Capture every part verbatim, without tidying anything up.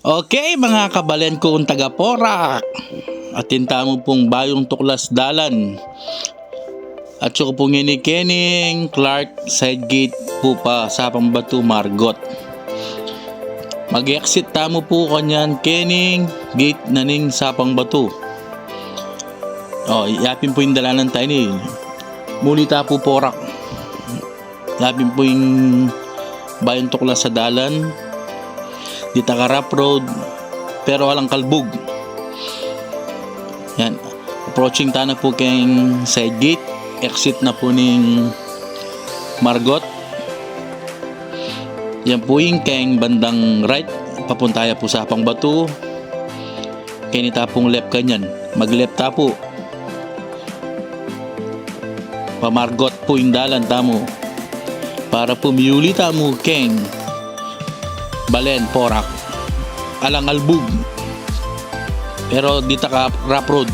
Okay, mga kabalen kung taga Porac, atin tamu pung bayung tuklas dalan. Atsu ku pu ngeni kening Clark side gate pu pa Sapang Batu, Margot. Mag-exit tamu pu kanyan kening gate na ning Sapang Batu. O, yapin pu ing dalanan ta ini. Muli ta pu Porac. Yapin pu ing bayung tuklas a dalan. Ditak a rough road, pero alang kalbug. Yan. Approaching ta na pu keng side gate. Exit na pu ning Margot. Yan pu ing keng bandang right. Papunta ya pu Sapang Batu. Keni ta pung left kanyan. Mag-left ta pu. Pa Margot pu ing dalan tamu. Para pu miuli tamu keng balen Porac. Alang albug. Pero ditak a rough road.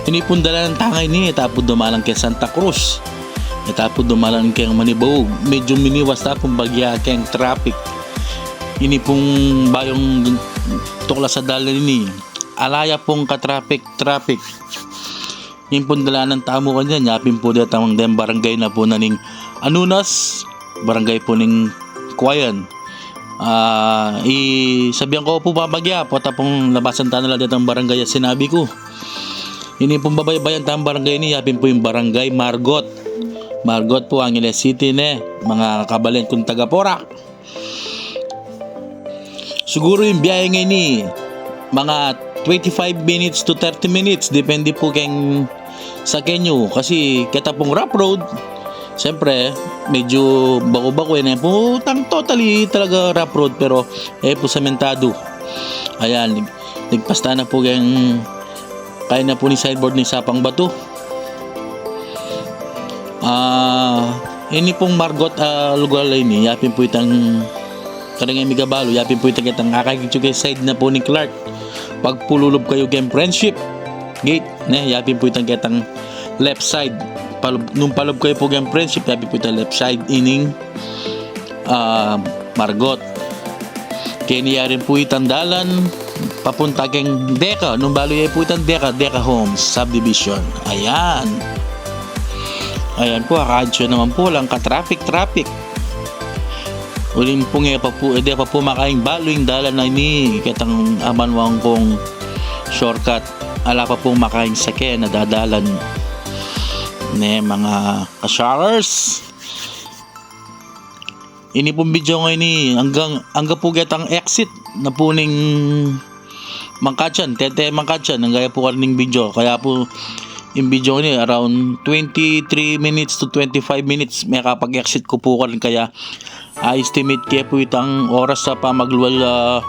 Ini pung dalanan ta ngeni, e ta pu dumalan keng Santa Cruz. E ta pu dumalan keng Manibaug. Medyu miniwas ta pung bagya keng traffic. Ini pung bayung tuklas a dalan ini. Ala ya pung ka-traffic-traffic. Ini pung dalanan tamu kanyan, yapin pu detang deng barangay na pu na ning Anunas, barangay pu ning Kuayan. A, i, sabian ku pu babagya, pota pung labasan ta na la detang barangay a sinabi ku. Ini pung babaybayan tang barangay ini, yapin pu ing Barangay Margot. Margot pu, Angeles City ne, mga kabalen kung taga Porac. Siguru ing biyahe ngeni, mga twenty-five minutes to thirty minutes, depende pu keng sakyan yu. Kasi keta pung rough road, siyempre, medyu baku-baku, e ne pu tang totally talaga rough road, pero e pu sementadu. Ayan, lig-, ligpas ta na pu keng, kaya na pu ning signboard ning Sapang Batu. A, ini pung Margot, a, lugal a ini, yapin pu itang, kareng e mi kabalu, yapin pu itang ketang akakit yu keng side na pu ning Clark. Pagpalub kayu keng Friendship Gate, ne, yapin pu itang ketang left side. Palub, nung palub kayu pu keng Friendship, yapin pu itang left side ining, a, Margot. Keni ya rin pu itang dalan papunta keng Deka. Nung balu ye pu itang Deka, Deka Homes Subdivision. Ayan. Ayan pu, akakit yu naman pu, alang ka-traffic-traffic. Uling pung e pa pu, e de pa pu makaing balu ing dalan a ini, ketang amanuan kung shortcut. Ala pa pung makaing sakyan a dadalan. Ne, mga ka-sharers. Ini pung video ngeni, anggang, angga pu ketang exit na pu ning Mangkatsan, tete Mangkatsan, angga ya pu karin ing video. Kaya pu, ing video ngeni, around twenty-three minutes to twenty-five minutes, mekapag-exit ku pu karin. Kaya, a-estimate ke pu itang oras a pamaglual, a,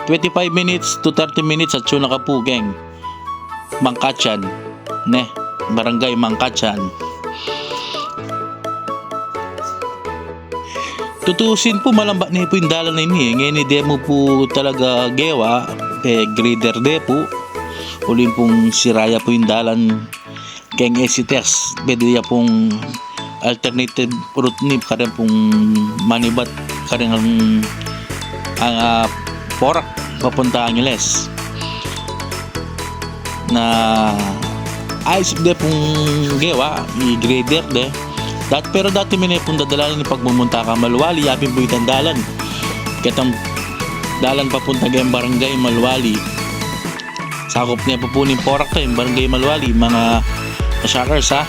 twenty-five minutes to thirty minutes, atsu na ka pu keng Mangkatsan, ne, Barangay Mangkatsan. Tutusin pu, malamba ne pu ing dalan a ini, e. Ngeni de mu pu talaga gewa, e, grader de pu. Uling pung sira ya pu ing dalan keng Esitex, pwede ya pung alternative route ini, kareng pung manibat, kareng, a, Porac, papunta Angeles. Na, ayus de pung gewa, i-grader de. Dat-, pero dati mi ne pung dadalan ini pagmumunta kang Maluali, yapin pu itang dalan. Ketang dalan papunta keng Barangay Maluali. Sakup ne pu pu ning Porac to, ing Barangay Maluali, mga ka-sharers, ha.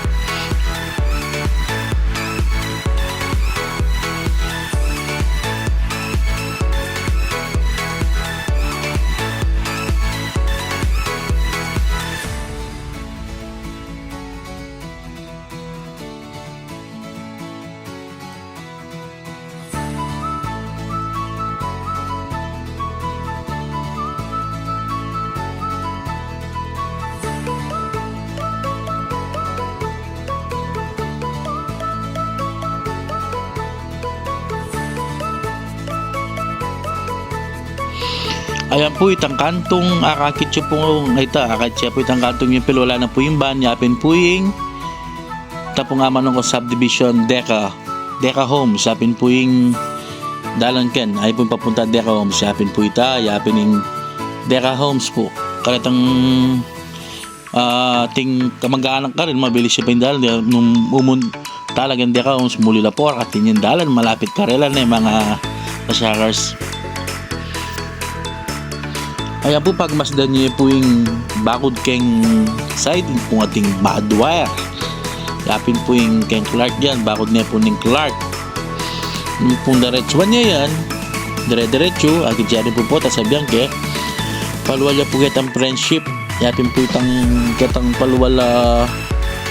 Ayan pu, itang kantung akakit yu pu, ita, akakit yu pu itang kantung yu, pero ala na pu ing ban, yapin pu ing, tapung amanung kung subdivision, Deka, Deka Homes, yapin pu ing dalan ken, ay pu ing papunta Deca Homes, yapin pu ita, yapin ing Deca Homes pu. Karetang, ah, ating kamag-anak karin, mabilis ya pa ing dalan, nung umun talagang Deca Homes, muli la pu, atin ing dalan, malapit karela ne, mga ka-Shakers. Ayan pu, pagmasdan ye pu ing bakud keng side, ing pung ating barbed wire. Yapin pu ing keng Clark yan, bakud ne pu ning Clark. Ing pung diretsuan ye yan, dire-diretsu, akit ye pu pu, ta sabian ke, palual ya pu ketang Friendship, yapin pu itang ketang palual, ah,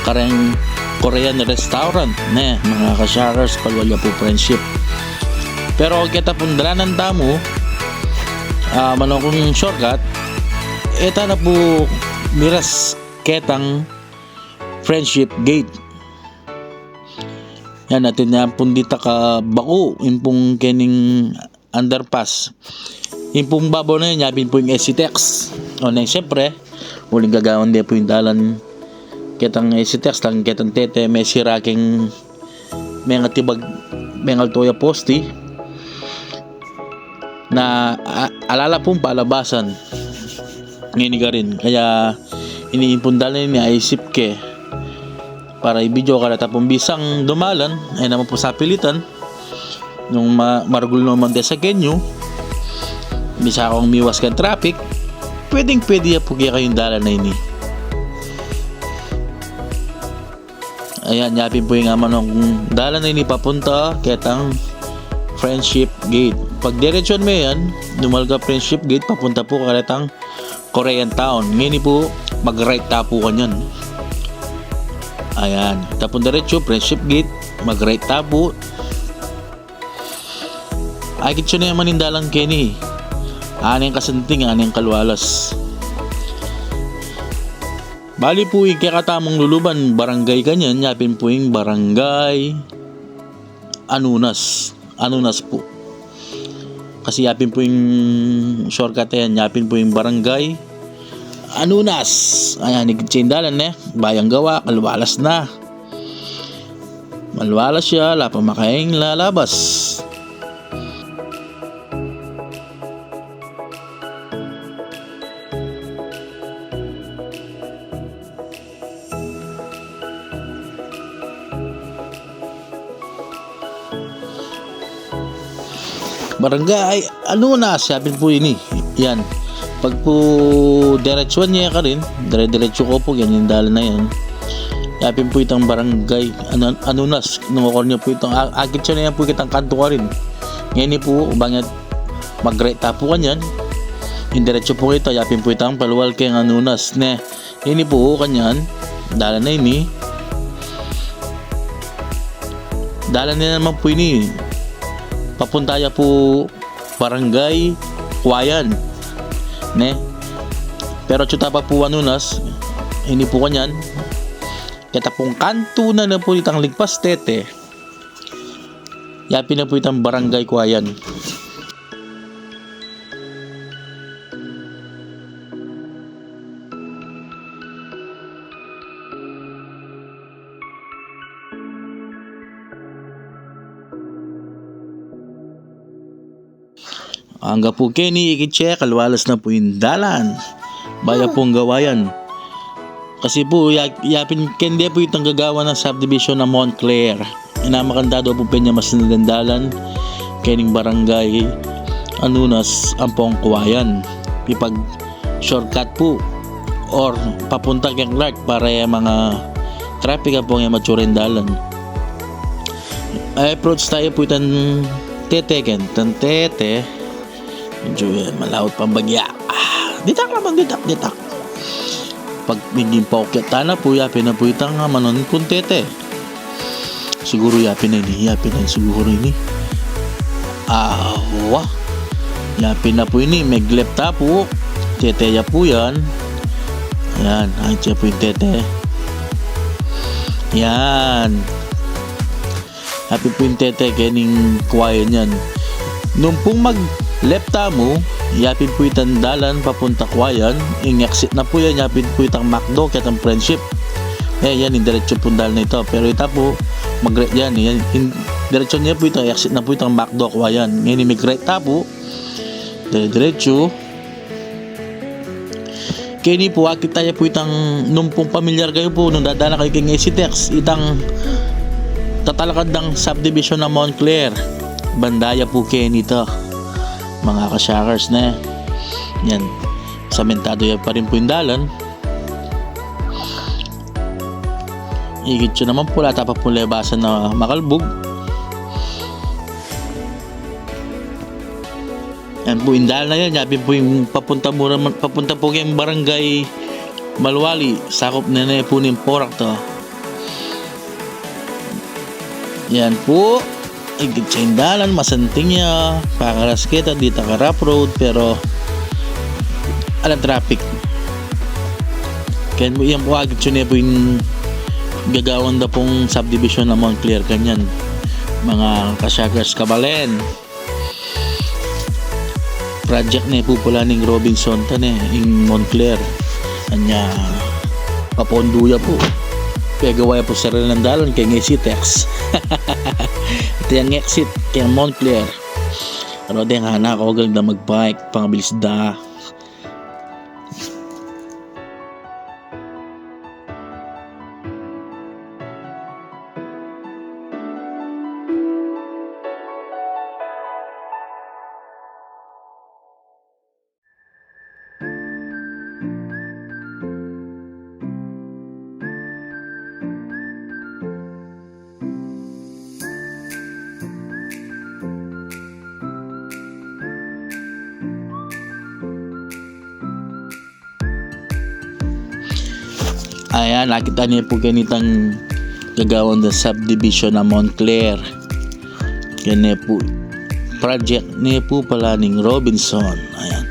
kareng Korean restaurant, ne, mga ka-Shakers, palual ya pu Friendship. Pero keta pung dalanan tamu, ah, manukung shortcut, e ta na pu miras ketang Friendship Gate. Yan, atin ya pung ditak a baku, ing pung kening underpass. Ing pung babaw na yan, yapin pu ing S C Tex. O, neng siyempre, uling gagawan de pu ing dalan ketang S C Tex, tang ketang tete, mesira keng mengatibag, mengalto ya posti. Na, a-, ala la pung palabasan. Ngeni karin. Kaya, ini ing pung dalan ini, aisip ke para i-video ka, reta pung bisang dumalan, e naman pu sapilitan. Nung ma-, maragul naman de sa kenyu, bisa kung miwas keng traffic, pwedeng-pwede ya pu kekayu ing dalan a ini. Ayan, yapin pu ing amanung dalan a ini papunta ketang Friendship Gate. Pagdiretsuan me yan, dumalan ka Friendship Gate, papunta pu karetang Korean Town. Ngeni pu, mag-right ta pu kanyan. Ayan, ta pung diretsu, Friendship Gate, mag-right ta pu. Akit yu ne man ing dalan keni. Aneng kasanting, aneng kalwalas. Bali pu, ing kekatamung luluban barangay kanyan, yapin pu ing Barangay Anunas. Anunas pu. Kasi yapin pu ing shortcut yan, yapin pu ing Barangay Anunas. Ayan, ikit ye ing dalan, e. Bayang gawa, kalwalas na. Malwalas ya, ala pa makaing lalabas. Barangay Anunas, yapin pu ini. Yan. Pag pu diretsuan ye karin, dire-diretsu ko pu, yan ing dalan a yan. Yapin pu itang Barangay Anu-, Anunas, nung okor ye pu itang, a-, akit yu ne yan pu ketang kantu karin. Ngeni pu, bang yan, mag-right ta pu kanyan. Ing diretsu pu keta, yapin pu itang palual keng Anunas, ne. Ini pu, kanyan, dalan a ini. Dalan na naman pu ini. Papunta ya pu Barangay Kuayan. Ne? Pero atsu ta pa pu Anunas, ini pu kanyan. Keta pung kantu na na pu itang ligpas tete. Yapin na pu itang Barangay Kuayan. Angga pu keni, ikit ye, kalwalas na pu ing dalan. Baya pung gawa yan. Kasi pu, ya-, yapin kende pu itang gagawan a subdivision a Montclair. Inamakandado pu penya mas na dalan kening Barangay Anunas ampong Kuayan. Ipag-shortcut pu or papunta keng Clark para ya mga traffic ampong ya matsura ing dalan. Ay, approach tayu pu itang tete ken, itang tete. Medyu, eh, malaut pang bagya. Ah, ditak naman, ditak, ditak. Pag miging paukyat ta na pu, yapin na pu itang, ah, manun pung tete. Siguru yapin na ini, yapin na siguru ini. Awa. Yapin na pu ini, mag-left ta pu. Tete ya pu yan. Yan, ay, siya pu ing tete. Yan. Yapin pu ing tete kening Kuayan yan. Nung pung mag-left tamu, yapin pu itang dalan papunta Kuayan, ing exit na pu yan, yapin pu itang McDo, ketang Friendship. Eh, yan, ing diretsu pung dalan na ita. Pero ita pu, mag-right yan, yan, in, Diretso ne pu ita, exit na pu itang McDo ku, ayan. Ngeni mig-right ta pu. Dire-diretso. Keni pu, akit taya pu itang, nung pung pamilyar kayu pu, nung dadaan na kayu keng Exitex, itang tatalakad dang subdivision na Montclair. Banda ya pu keni ita, mga ka-Shakers, ne. Yan. Samentado ya pa rin pu ing dalan. Ikit yu naman pu, ala ta pa pung lebasan na makalbug. Yan pu, ing dalan na yan, yapin pu ing papunta mu naman, papunta pu keng Barangay Maluwali, sakup ne ne pu ning Porac to. Yan pu, ikit ya ing dalan, masanting ya, pakaras keta, ditak a rough road, pero alang traffic. Kaya pu, yan pu, akit yu ne pu ing gagawan da pung subdivision na Montclair, kanyan. Mga ka-Shakers, kabalen. Project ne pu pala ning Robinson ta ne, ing Montclair. Anya, papondo ya pu. Pegawa ya pu sariling dalan keng Exitex. Ito yang exit keng Montclair. Pero deng anak ku, galing da mag-bike, pangabilis da. Ayan, nakita niyo po kanitang gagawan da subdivision na Montclair. Yan ne po, project ne po pala ning Robinson. Ayan.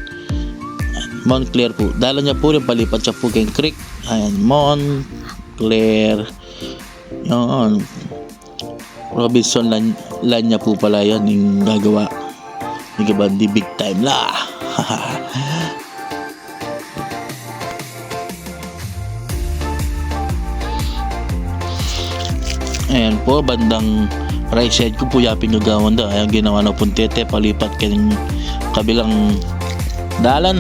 Ayan, Montclair po. Dalan niya po rin, palipat siya po keng creek. Ayan, Montclair. Yun. Robinson line, line niya po pala yun, yung gagawa. Yung iba, di big time la. Ayan po, bandang right side ku po, yapin gagawan da. Ayan, ginawa na pung tete, palipat keng kabilang dalan.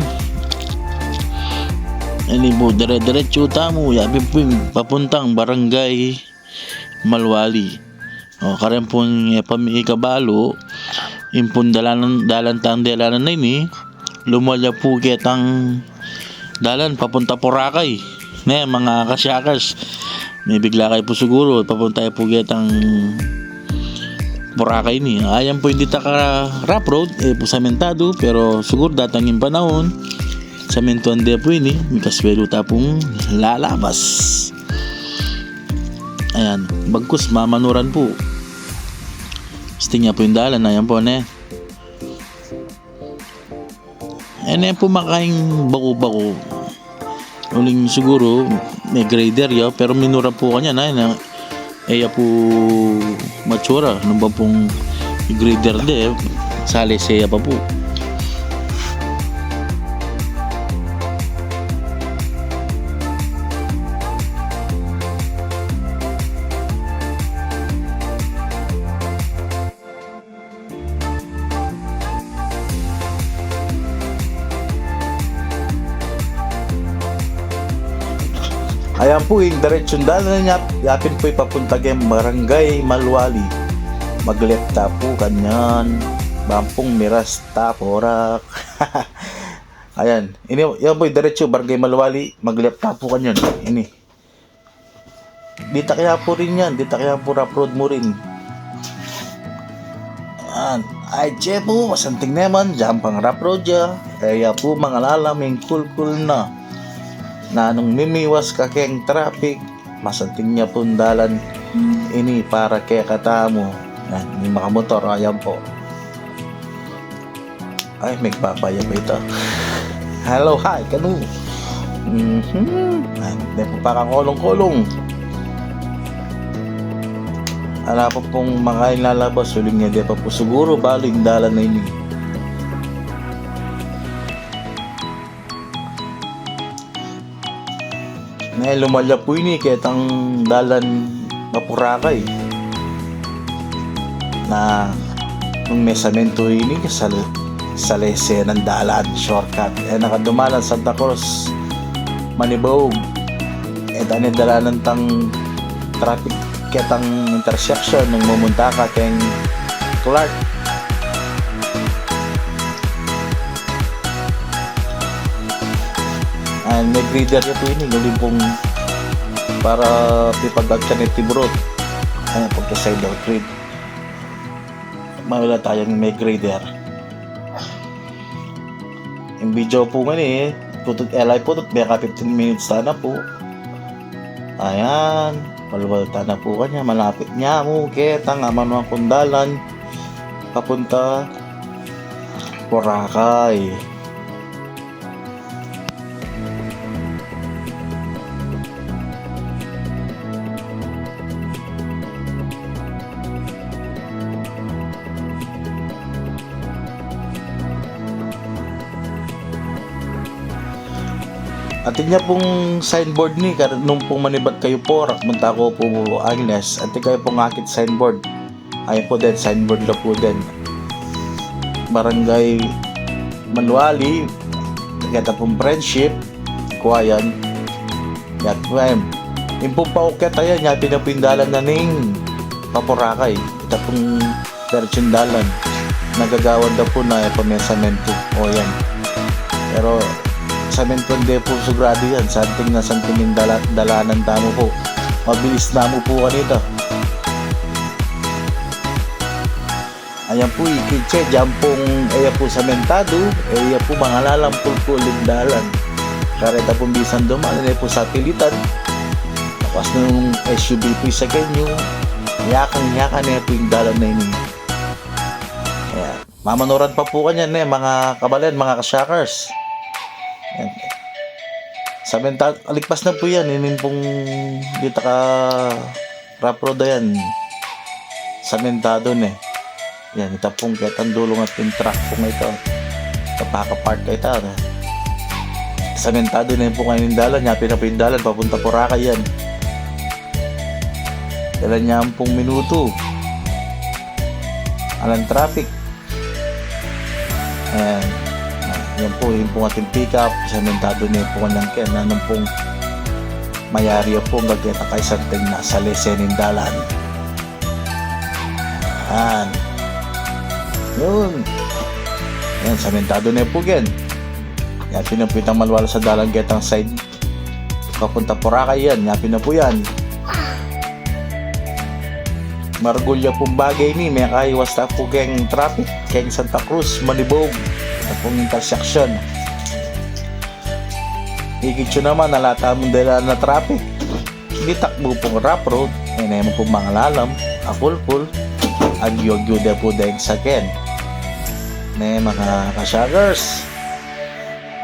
Ini po, dire-diretso tamu, yapin po yung papuntang Barangay Maluwali. O, karin pung, e pa mi ikabalu, ing pung dalan, dalan tang dalanan na ini, lumwal ya po ketang dalan papunta Boracay. Ne, mga ka-Shakers, mibigla kayu po siguru, papunta ya po ketang Boracay ini. Ayan po, hindi ta ka rough road, e po samentado, pero siguru datang ing panaun, samentuan de po ini, mikaswelu ta pung lalabas. Ayan, bagkus mamanuran po. Sting ya po yung dalan, ayan po, ne. Ayan, ayan po, makaing baku-baku. Uling siguru, me-grader ya, pero minura po kanyan, ayan, e ya po matsura, nung ba pung grader de, sali siya pa po. Ayan po, ing diretsong dalan na niya, yapin po ipapunta keng Barangay Maluwali. Mag-left ta po kanyan. Bang pung miras ta, Boracay. Ayan, ini, yan po, diretso, Barangay Maluwali. Mag-left ta po kanyan. Ini. Ditak ya po rin yan, ditak ya po rough road mu rin. Yan. Ay, tse po, masanting naman, dyang pang rough road ya. E ya po mangalalam ing kulkul na. Nanung mimiwas ka keng traffic, masanting ya pung dalan ini para kekatamu. Yan, ing makamotor, ayan po. Ay, migpapaya pa ita. Hello, hi, kanu. Mhm. Ay, ne po pa kakolong-kolong. Ala pa pung makain lalabas, uling ne, de pa po siguru balu ing dalan na ini. Ne, lumwal ya po ini ketang dalan pa Boracay. na nung me samentu ini, sal-, salese nang dalan, shortcut. E na ka dumalan Santa Cruz, Manibog. E ta ne dalanan tang traffic ketang intersection nung mumunta ka keng Clark. Ayan, me grader ya pu ini, uling pung para pipag-alternative route. Ayan, pagka side out grade. Mawala tayang me grader. Ing video pu ngeni, putut, e la pu, putut, beka fifteen minutes ta na pu. Ayan, walwal ta na pu kanya, malapit ne mu ketang amanuan kung dalan papunta Boracay. Atin ya pung signboard ini, kar-, nung pung manibat kayu pu, rak munta ko pu Angeles, atin kayu pung akit signboard. Ayan pu den, signboard la pu den. Barangay Manuali, keta pung Friendship, kuayan. Yan pu, em. Ing pung paukyat ayan, yapin na pu ing dalan na ning pa Boracay. Ita pung diretsu ing dalan. Nagagawan da pu na, e pa me samentu. O yan. Pero samentu de pu siguradu yan. Santing na santing ing dala-, dalanan tamu pu. Mabilis na mu pu kanita. Ayan pu, ikit ye, dyan pung e ya pu samentadu, e ya pu mangalalam, kulkul ing dalan. Kareta pung bisan duman, e pu sapilitan. Tapos nung S U V pu ing sakyan yu, yakan-yakan ne pu ing dalan na ini. Ayan. Mamanuran pa pu kanyan, e, mga kabalen, mga ka-shockers. Ayan. Samentadu, aligpas na pu yan, ini pung dita ka rough road ayan. Samentadu ne. Yan, ita pung ketang dulung at ing truck pung ita. Kapaka-park ita, ne. Samentadu ne pu kanyan ing dalan, yapin na pu ing dalan papunta Boracay yan. Dalan ne ampung minutu. Alang traffic. Ayan. Yan pu, yan pu ating pick up. Samentadu ne pu kanyan ken, nung pung mayari ya pu, agad keta kay santing na salese ning dalan. Yan. Yun. Yan, samentadu ne pu ken. Yapin na pu itang malualas a dalan ketang side. Papunta Boracay yan, yapin na pu yan. Maragul ya pung bage ini, mekaiwas ta pu keng traffic, keng Santa Cruz, Manibog, ita pung intersection. Ikit yu naman, ala tamung dalan na traffic. Ditak bu pung rough road, e ne mu pu mangalalam, akulkul, agyu-agyu de pu deng sakyan. Ne, mga ka-shockers.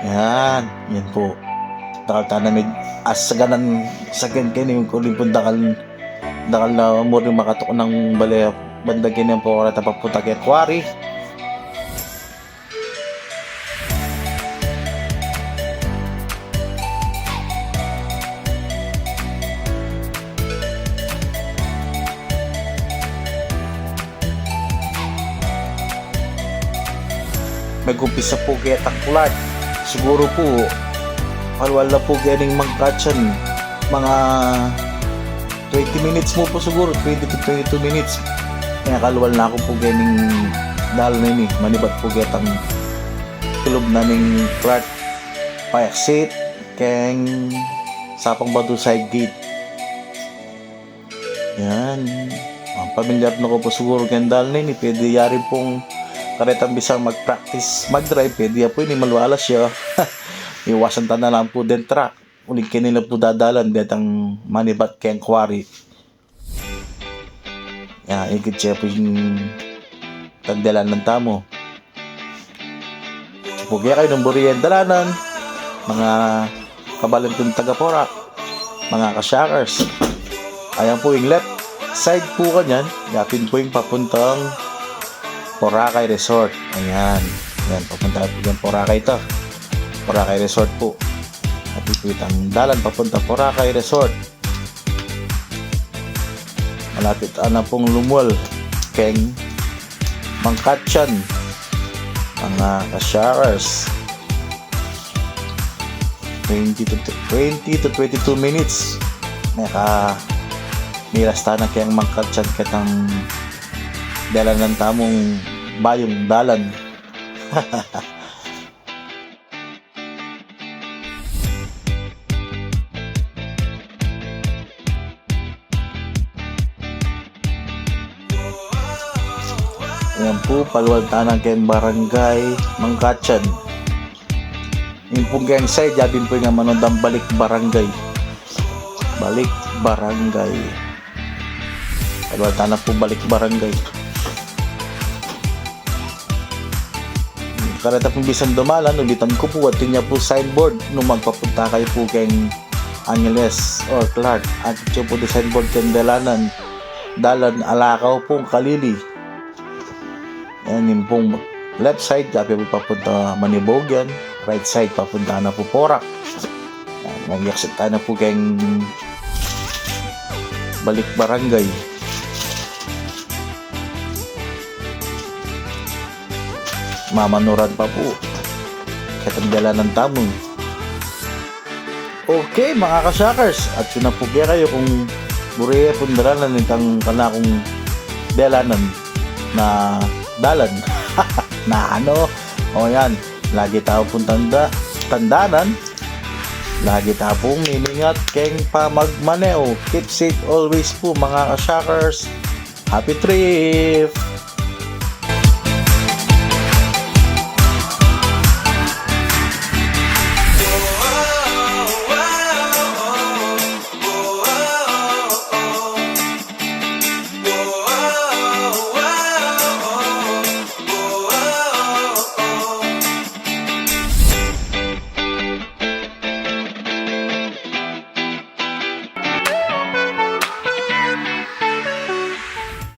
Yan, yan pu. Dakal ta na mig-, asaganan sakyan keni, uling pung dakal, dakal na mu rin makatuk nang bale, banda keni pu kareta papunta keng quarry. Megumpisa pu ketang Clark. Siguru pu, walwal na pu kening magkachan. Mga twenty minutes mu pu siguru, twenty to twenty-two minutes. Kaya kalwal na ku pu kening dalan ini, manibat pu ketang kulub na ning Clark pa-exit keng Sapang Batu side gate. Yan. Ah, pamilyar na ku pu siguru keng dalan ini, pwede yari pung karetang bisang mag-practice mag-drive, pwede ya pu ini, malualas ya. Iwasan ta na lang pu deng truck. Uling keni la pu dadalan, detang manibat keng quarry. Ya, ikit ye pu ing tagdalanan tamu. Pugi kayu nung buri yang dalanan, mga kabalen kung taga Porac, mga ka-shockers. Ayan pu ing left side pu kanyan, yapin pu ing papuntang Boracay Resort. Ayan. Ayan, papunta pu ing Boracay ita. Boracay Resort pu. Yapin pu itang dalan papunta Boracay Resort. Malapit na pung lumual keng Mangkatsan, mga ka-shockers. Twenty to, twenty to twenty-two minutes. Meka, milas tana keng Mangkatsan ketang dalanan tamung bayung dalan. Ayan pu, palual tana keng Barangay Mangkatsan. Ing pung keng side, yabin pu ing amanu dang Balik Barangay. Balik Barangay. Palual tana pu Balik Barangay. Kareta pung bisang dumalan, ulitan ku pu, atin ya pu signboard nung magpapunta kayu pu keng Angeles or Clark. Atin ya pu ding signboard keng dalanan, dalan Alakaw pung Kalili. Yan, ing pung left side, ya pu papunta Manibog yan. Right side, papunta na pu Porac. Yan, mag-exit tana pu keng Balik Barangay. Mamanuran pa pu ketang dalanan tamu. Okay, mga ka-shockers, atyu na pu kekayu kung buri ye pung dalanan itang kanakung dalanan na dalan. Na ano? O yan, lagi ta pung tanda, tandanan, lagi ta pung mimingat keng pamagmaneu. Keep safe always pu, mga ka-shockers. Happy trip!